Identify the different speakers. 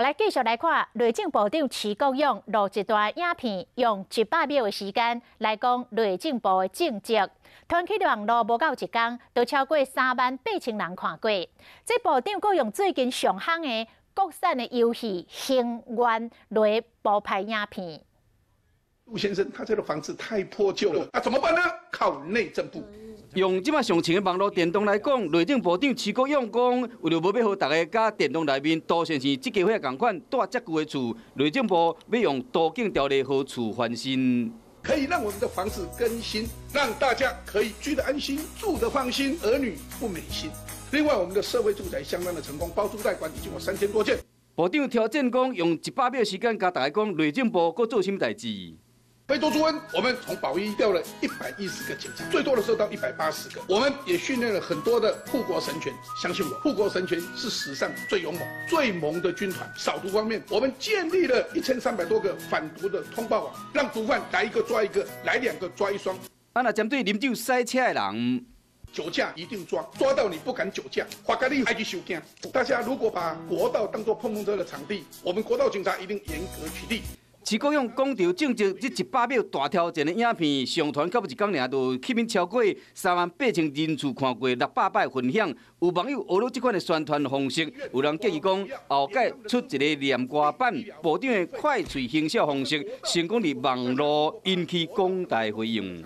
Speaker 1: 好，來繼續來看內政部長徐國勇錄一段影片，用100秒的時間來講內政部的政績。傳去網路無夠一工，就超過3萬8千人看過。這部長閣用最近上夯的國產的遊戲《星願》來鋪排影片。
Speaker 2: 陸先生，他這個房子太破舊了，那怎麼辦呢？靠內政部。
Speaker 3: 用這馬上穿的網路電動來講，內政部長徐國勇講，為著無欲予大家佮電動內面都先生這家伙仝款蹛遮久的厝，內政部欲用都更條例予厝翻新，
Speaker 2: 可以讓我們的房子更新，讓大家可以居得安心，住得放心，兒女不美心。另外，我們的社會住宅相當的成功，包租代管已經有3000多件。
Speaker 3: 部長挑戰講，用100秒時間共大家講，內政部閣做啥物代誌？
Speaker 2: 非多豬瘟，我們從保一調了110個警察，最多的時候到180個。我們也訓練了很多的護國神犬，相信我，護國神犬是史上最勇猛、最猛的軍團。掃毒方面，我們建立了1300多個反毒的通報網，讓毒販來一個抓一個，來兩個抓一雙。
Speaker 3: 啊，若針對啉酒駛車的人，
Speaker 2: 酒駕一定抓，抓到你不敢酒駕，罰共你愛去收驚。大家如果把國道當作碰碰車的場地，我們國道警察一定嚴格取締。
Speaker 3: 徐國勇講著政績，這100秒大挑戰的影片上傳到一工爾，就吸引超過3萬8千人次看過，600擺分享。有網友學了這款的宣傳方式，有人建議講後蓋出一个念歌版，部長的快喙行銷方式，成功佇網路引起廣大回應。